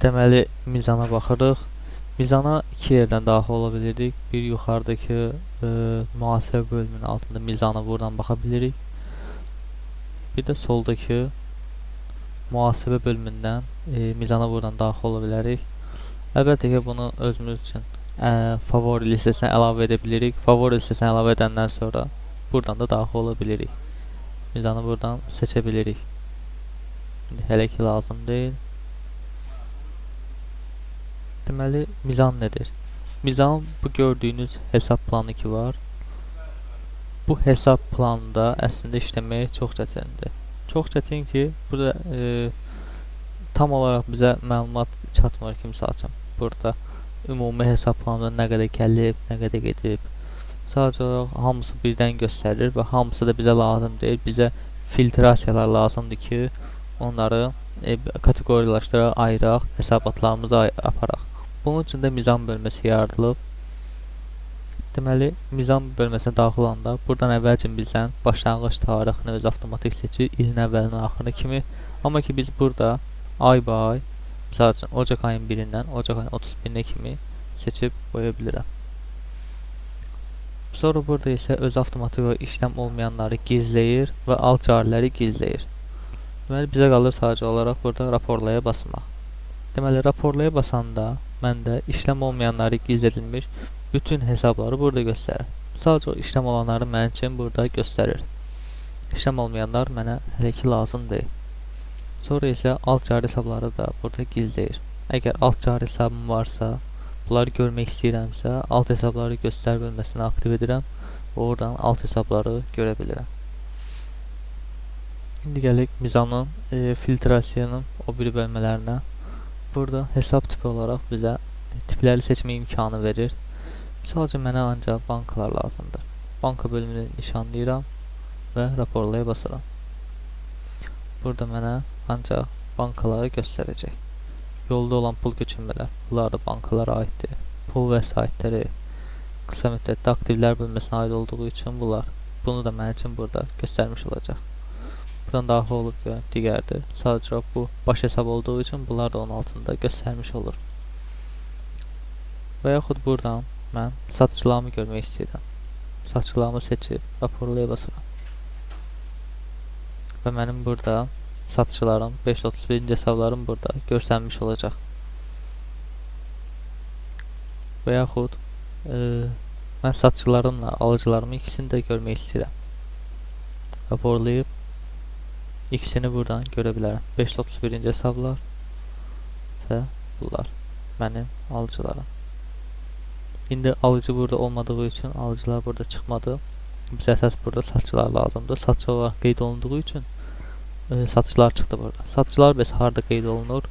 Deməli, mizana baxırıq. Mizana iki yerdən daxil ola bilirik. Bir yuxarıdakı mühasibə bölümünün altında mizana buradan baxa bilirik. Bir də soldakı mühasibə bölümündən mizana buradan daxil ola bilərik. Əlbəttə ki, bunu özümüz üçün favori listəsinə əlavə edə bilirik. Favori listəsinə əlavə edəndən sonra buradan da daxil ola bilirik. Mizanı buradan seçə bilirik. İndi hələ ki lazım deyil. Deməli, mizan nədir? Mizan bu gördüyünüz hesab planı ki var. Bu hesab planında əslində işləmək çox çətindir. Çox çətin ki, burada tam olaraq bizə məlumat çatmır ki, misal üçün, burada ümumi hesab planında nə qədər gəlib, nə qədər gedib. Sadəcə olaraq hamısı birdən göstərir və hamısı da bizə lazım deyil. Bizə filtrasiyalar lazımdır ki, onları kateqoriyalaşdıraq, ayıraq, hesabatlarımızı aparaq. Bunun üçün də mizan bölməsi yaradılıb. Deməli, mizan bölməsinə daxil olanda buradan əvvəlcə bizdən başlanğıc tarixini özü avtomatik seçir, ilin əvvəlinin axırına kimi. Amma ki, biz burada ay-bay, misal üçün, ocaq ayın 1-dən ocaq ayın 31-nə kimi seçib qoya bilirəm. Sonra burada isə özü avtomatik olaraq işləm olmayanları gizləyir və alt cariləri gizləyir. Deməli, bizə qalır sadəcə olaraq burada raporlaya basmaq. Deməli, raporlaya basanda məndə işləm olmayanları gizlədilmiş bütün hesabları burada göstərir. Sadəcə o işləm olanları mənim üçün burada göstərir. İşləm olmayanlar mənə hələ ki lazım deyil. Sonra isə alt cari hesabları da burada gizləyir. Əgər alt cari hesabım varsa, bunları görmək istəyirəmsə, alt hesabları göstər bölməsini aktiv edirəm və oradan alt hesabları görə bilirəm. İndi gələk mizanın, filtrasiyanın o biri bölmələrinə. Burada hesab tipi olaraq bizə tipləri seçmə imkanı verir. Misal üçün, mənə ancaq bankalar lazımdır. Banka bölümünü nişanlayıram və raporlaya basıram. Burada mənə ancaq bankaları göstərəcək. Yolda olan pul köçürmələr, bunlar da bankalara aiddir. Pul vəsaitləri, qısa müddətli aktivlər bölməsinə aid olduğu üçün bunlar. Bunu da mənim üçün burada göstərmiş olacaq. Buradan daxil olub görüm, digərdir. Sadəcə bu baş hesab olduğu üçün bunlar da onun altında göstərmiş olur. Və yaxud buradan mən satıcılarımı görmək istəyirəm. Satıcılarımı seçib raporlaya basıram. Və mənim burada satıcılarım, 531-ci hesablarım burada görsənmiş olacaq. Və yaxud mən satıcılarımla alıcılarımı ikisini də görmək istəyirəm. Raporlayıb ikisini buradan görə bilərəm. 531-ci hesablar və bunlar mənim alıcılarım. İndi alıcı burada olmadığı üçün alıcılar burada çıxmadı. Bizə əsas burada satıcılar lazımdır. Satıcı olaraq qeyd olunduğu üçün satıcılar çıxdı burada. Satıcılar bəs harda qeyd olunur?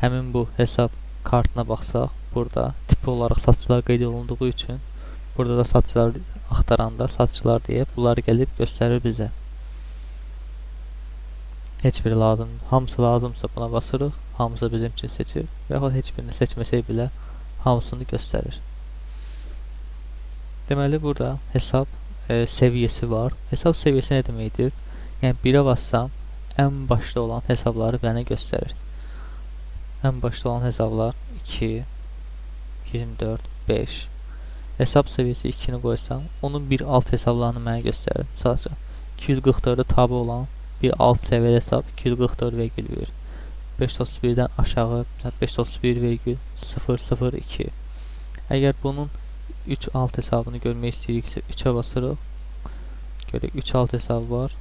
Həmin bu hesab kartına baxsaq, burada tipi olaraq satıcılar qeyd olunduğu üçün burada da satıcılar axtaranda satıcılar deyə bunlar gəlib göstərir bizə. Heç biri lazım, hamısı lazımsa buna basırıq, hamısı bizim üçün seçir və yaxud heç birini seçməsək belə hamısını göstərir. Deməli, burada hesab səviyyəsi var. Hesab səviyyəsi nə deməkdir? Yəni, 1-ə bassam, ən başda olan hesabları mənə göstərir. Ən başda olan hesablar 2, 24, 5. Hesab səviyyəsi 2-ni qoysam, onun bir alt hesablarını mənə göstərir. Sadəcə 244-ə tabi olan bir alt səviyyəli hesab 244,1. 531-dən aşağı, məsələn, 531,002. Əgər bunun 3 alt hesabını görmək istəyiriksə, 3-ə basırıq. Görək, 3 alt hesabı var.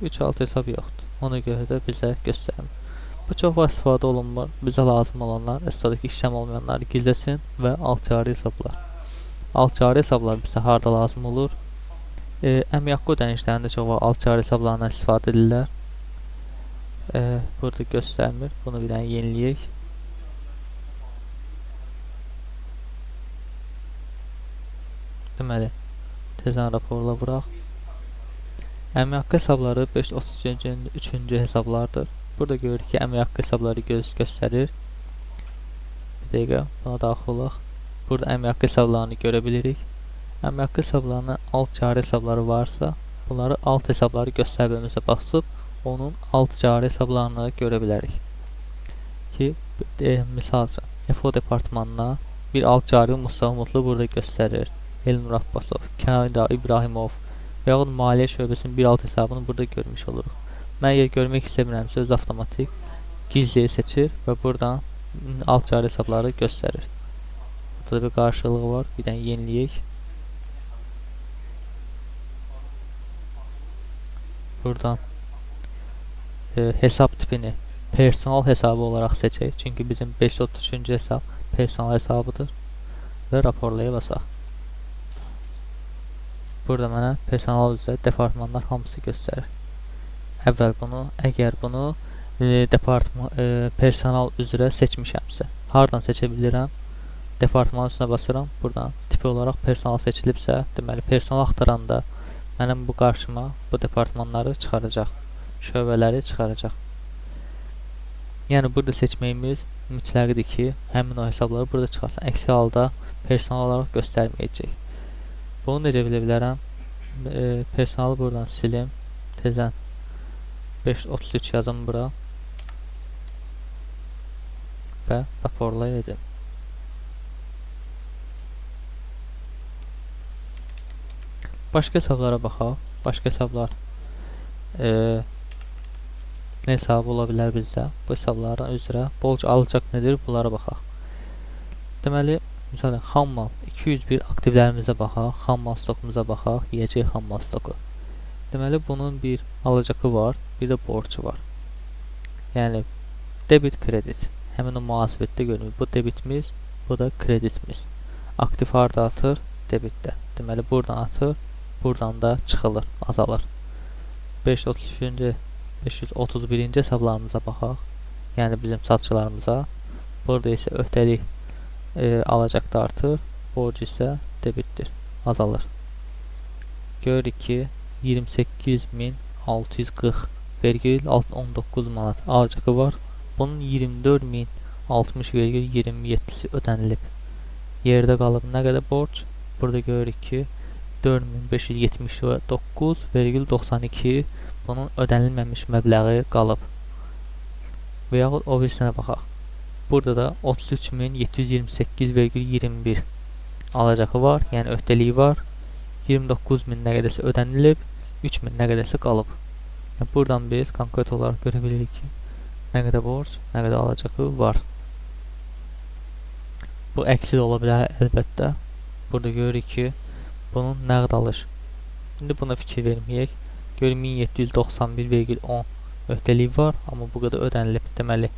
3 alt hesab yoxdur. Ona görə də bizə göstərmir. Bu çox vaxt istifadə olunmur. Bizə lazım olanlar, əsasdakı işləm olmayanları gizləsin və alt cari hesablar. Alt cari hesablar bizə harda lazım olur? Əmək haqqı ödənişlərində çox vaxt alt cari hesablarından istifadə edirlər. Burada göstərmir. Bunu bir dənə yeniləyək. Deməli, tezdən raporla vuraq. Əmək haqqı hesabları 533-cü hesablardır. Burada görürük ki, əmək haqqı hesabları göstərir. Bir dəqiqə, buna daxil olaq. Burada əmək haqqı hesablarını görə bilirik. Əmək haqqı hesablarının alt cari hesabları varsa, bunları alt hesabları göstərməmizə basıb, onun alt cari hesablarını görə bilərik. Ki, misal üçün, FO departmanına bir alt cari Mustafa Mutlu burada göstərir. Elnur Abbasov, Kənan İbrahimov və yaxud maliyyə şöbəsinin bir alt hesabını burada görmüş oluruq. Mən əgər görmək istəmirəmsə, öz avtomatik gizliyi seçir və buradan alt cari hesabları göstərir. Burada da bir qarşılığı var. Bir dənə yeniləyək. Buradan hesab tipini personal hesabı olaraq seçək. Çünki bizim 533-cü hesab personal hesabıdır. Və raporlaya basaq. Burada mənə personal üzrə departmanlar hamısı göstərir. Əvvəl bunu, əgər bunu personal üzrə seçmişəmsə, hardan seçə bilirəm? Departmanın üstünə basıram. Buradan tipi olaraq personal seçilibsə, deməli personal axtaranda mənim bu qarşıma bu departmanları çıxaracaq, şöbələri çıxaracaq. Yəni burada seçməyimiz mütləqdir ki, həmin o hesabları burada çıxarsın. Əksi halda personal olaraq göstərməyəcək. Bunu necə bilə bilərəm? Personalı buradan silim. Tezdən 533 yazım bura və raporlay edim. Başqa hesablara baxaq. Başqa hesablar nə hesabı ola bilər bizdə? Bu hesabların üzrə bolca alacaq nedir? Bunlara baxaq. Deməli, məsələn, xammal 201 aktivlərimizə baxaq, xammal stokumuza baxaq, yiyəcək xammal stoku. Deməli, bunun bir alacağı var, bir də borcu var. Yəni, debit, kredit. Həmin o mühasibətdə görünür. Bu debitimiz, bu da kreditimiz. Aktiv harda atır? Debitdə. Deməli, buradan atır, buradan da çıxılır, azalır. 533-cü, 531-ci hesablarımıza baxaq. Yəni, bizim satışlarımıza. Burada isə öhdəlik alacaqda artır, borc isə debitdir, azalır. Görürük ki, 28.640,19 manat alacağı var. Bunun 24.060,27-si ödənilib. Yerdə qalıb nə qədər borc? Burada görürük ki, 4.579,92 bunun ödənilməmiş məbləği qalıb. Və yaxud o birisinə baxaq. Burada da 33.728,21 alacağı var, yəni öhdəliyi var. 29.000 nə qədərsə ödənilib, 3.000 nə qədərsə qalıb. Yəni, buradan biz konkret olaraq görə bilirik ki, nə qədər borc, nə qədər alacağı var. Bu əksi də ola bilər əlbəttə. Burada görürük ki, bunun nəqd alış. İndi buna fikir verməyək. Görürük 1791,10 öhdəliyi var, amma bu qədər ödənilib. Deməli,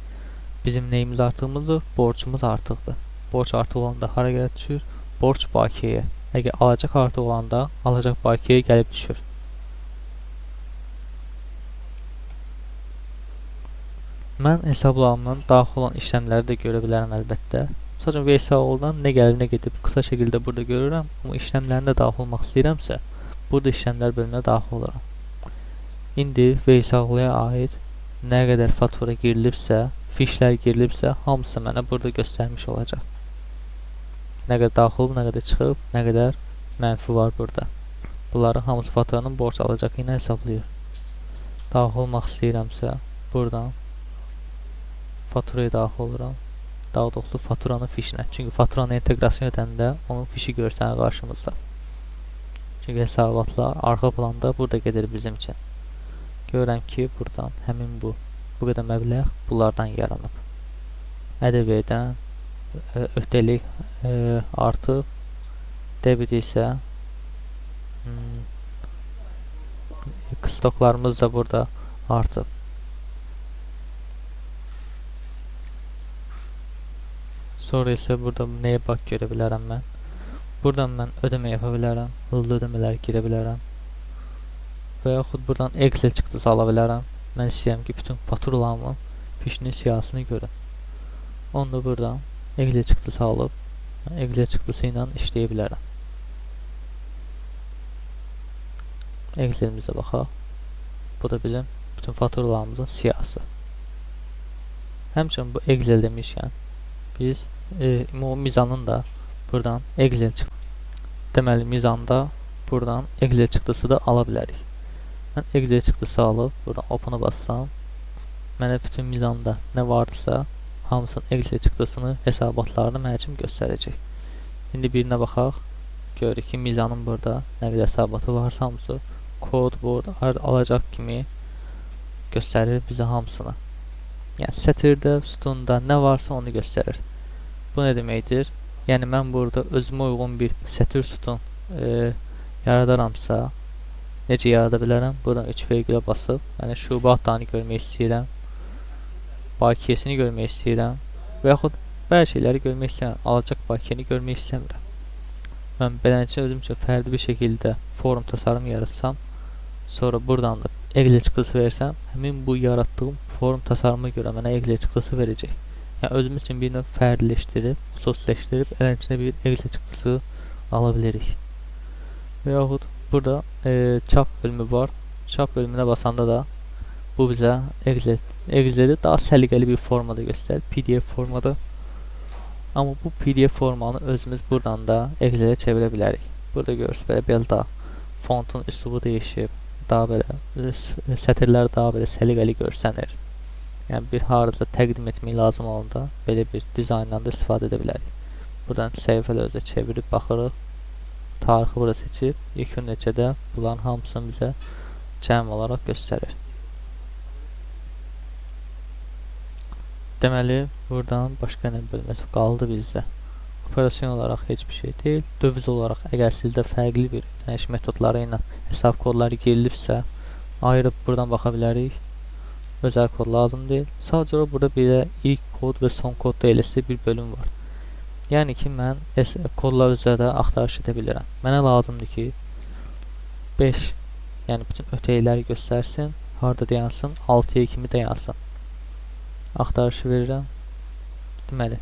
bizim neyimiz artığımızdır? Borcumuz artıqdır. Borc artıq olanda hara gəlib düşür? Borc bakiyəyə. Əgər alacaq artıq olanda, alacaq bakiyəyə gəlib düşür. Mən hesablarımdan daxil olan işləmləri də görə bilərəm əlbəttə. Sadəcə VSAO-dan nə gəlib, nə gedib qısa şəkildə burada görürəm. Amma işləmlərinə daxil olmaq istəyirəmsə, burada işləmlər bölümünə daxil oluram. İndi VSAO-ya aid nə qədər fatura girilibsə, fişlər girilibsə, hamısı mənə burada göstərmiş olacaq. Nə qədər daxil olub, nə qədər çıxıb, nə qədər mənfi var burada. Bunların hamısı faturanın borc alacağı ilə hesablayır. Daxil olmaq istəyirəmsə, buradan faturaya daxil oluram. Daha doğrusu faturanın fişinə. Çünki faturanı inteqrasiyon edəndə onun fişi görsənir qarşımızda. Çünki hesabatlar arxa planda burada gedir bizim üçün. Görürəm ki, buradan həmin bu qədər məbləğ bunlardan yaranıb. ƏDV-dən öhdəlik artıb, debit isə stoklarımız da burada artıb. Sonra isə burada nəyə bax görə bilərəm mən? Buradan mən ödəmə yapa bilərəm, hızlı ödəmələr girə bilərəm. Və yaxud buradan Excel çıxdısı ala bilərəm. Mən istəyirəm ki, bütün faturalarımın fişinin siyahısını görüm. Onu da buradan Excel çıxdısı alıb, Excel çıxdısı ilə işləyə bilərəm. Excelimizə baxaq. Bu da bizim bütün faturalarımızın siyahısı. Həmçinin bu Excel demişkən, biz o mizanın da buradan Excel çıxdı. Deməli, mizanda buradan Excel çıxdısı da ala bilərik. Mən Excel çıxdısı alıb, buradan Open-a bassam, mənə bütün mizanda nə vardısa, Hamısının Excel çıxdısını, hesabatlarını mənə üçün göstərəcək. İndi birinə baxaq. Görürük ki, mizanın burada nə qədər hesabatı varsa hamısı kod, board alacaq kimi göstərir bizə hamısını. Yəni sətirdə, sütunda nə varsa onu göstərir. Bu nə deməkdir? Yəni mən burada özümə uyğun bir sətir sütun yaradaramsa, necə yarada bilərəm? Buradan 3 vergülə basıb, yəni şubə adlarını görmək istəyirəm, bakiyesini görmək istəyirəm və yaxud bəzi şeyləri görmək istəyirəm, alacaq bakiyeni görmək istəmirəm. Mən beləncə özüm üçün fərdi bir şəkildə form tasarımı yaratsam, sonra buradan da Excel çıxdısı versəm, həmin bu yaratdığım form tasarıma görə mənə Excel çıxdısı verəcək. Yəni özümüz üçün bir növ fərdiləşdirib, xüsusiləşdirib eləncə bir Excel çıxdısı ala bilirik. Və yaxud burada çap bölümü var. Çap bölümünə basanda da bu bizə Excel'i daha səliqəli bir formada göstərir, PDF formada. Amma bu PDF formanı özümüz buradan da Excel'ə çevirə bilərik. Burada görürsünüz, belə belə daha fontun üslubu dəyişib, daha belə sətirlər daha belə səliqəli görsənir. Yəni bir harada təqdim etmək lazım olanda belə bir dizayndan da istifadə edə bilərik. Buradan səhifələri özə çevirib baxırıq. Tarixi burada seçib, yekun neçədə bunların hamısını bizə cəm olaraq göstərir. Deməli, buradan başqa nə bölməsi qaldı bizdə? Operasyon olaraq heç bir şey deyil. Döviz olaraq, əgər sizdə fərqli bir ödəniş metodları ilə hesab kodları girilibsə, ayırıb buradan baxa bilərik. Özəl kod lazım deyil. Sadəcə olaraq burada bir də ilk kod və son kod deyiləsi bir bölüm var. Yəni ki, mən kodlar üzrə də axtarış edə bilirəm. Mənə lazımdır ki, 5, yəni bütün ötəyləri göstərsin, harada dayansın, 6-ya kimi dayansın. Axtarışı verirəm. Deməli,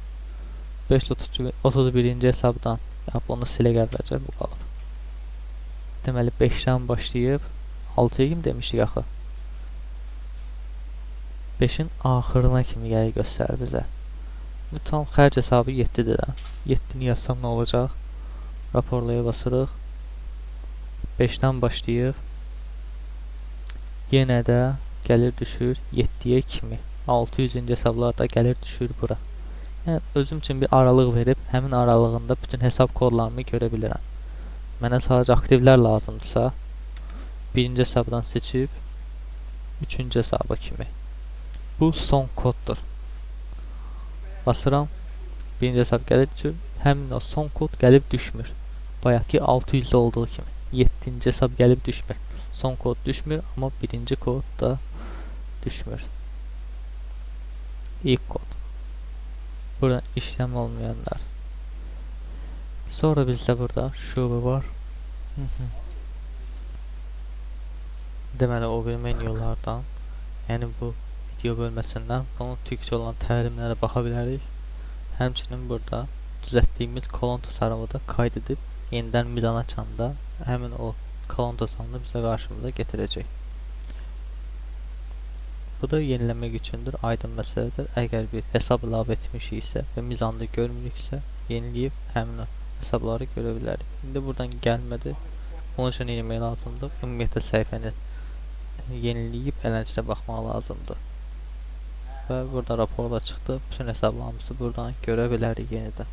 531-ci hesabdan, ya bunu silək əvvəlcə, bu qalır. Deməli, 5-dən başlayıb 6-ya kimi demişdik axı. 5-in axırına kimi gəlir göstərir bizə. Tam xərc hesabı 7-dir də. 7-ni yazsam nə olacaq? Raporlaya basırıq. 5-dən başlayıb yenə də gəlir düşür 7-yə kimi. 600-cü hesablar da gəlir düşür bura. Yəni özüm üçün bir aralıq verib həmin aralığında bütün hesab kodlarımı görə bilirəm. Mənə sadəcə aktivlər lazımdırsa, birinci hesabdan seçib üçüncü hesaba kimi. Bu son koddur. Basıram, birinci hesab gəlir düşür, həmin o son kod gəlib düşmür. Bayaqki 600-də olduğu kimi. 7-ci hesab gəlib düşmür. Son kod düşmür, amma birinci kod da düşmür. İlk kod. Burada işlem olmayanlar. Sonra bizdə burada şubə var. Deməli, o bir menyulardan, yəni bu video bölməsindən bunun türkcə olan təlimlərə baxa bilərik. Həmçinin burada düzəltdiyimiz kolon tasarımı da qayd edib yenidən mizan açanda həmin o kolon tasarımını bizə qarşımıza gətirəcək. Bu da yeniləmək üçündür, aydın məsələdir. Əgər bir hesab əlavə etmişiksə və mizanda görmürüksə, yeniləyib həmin o hesabları görə bilərik. İndi buradan gəlmədi. Bunun üçün yenilmək lazımdır. Ümumiyyətlə səhifəni yeniləyib ələnçinə baxmaq lazımdır. Və burada raporla çıxdı. Bütün hesablarımızı buradan görə bilərik yenidən.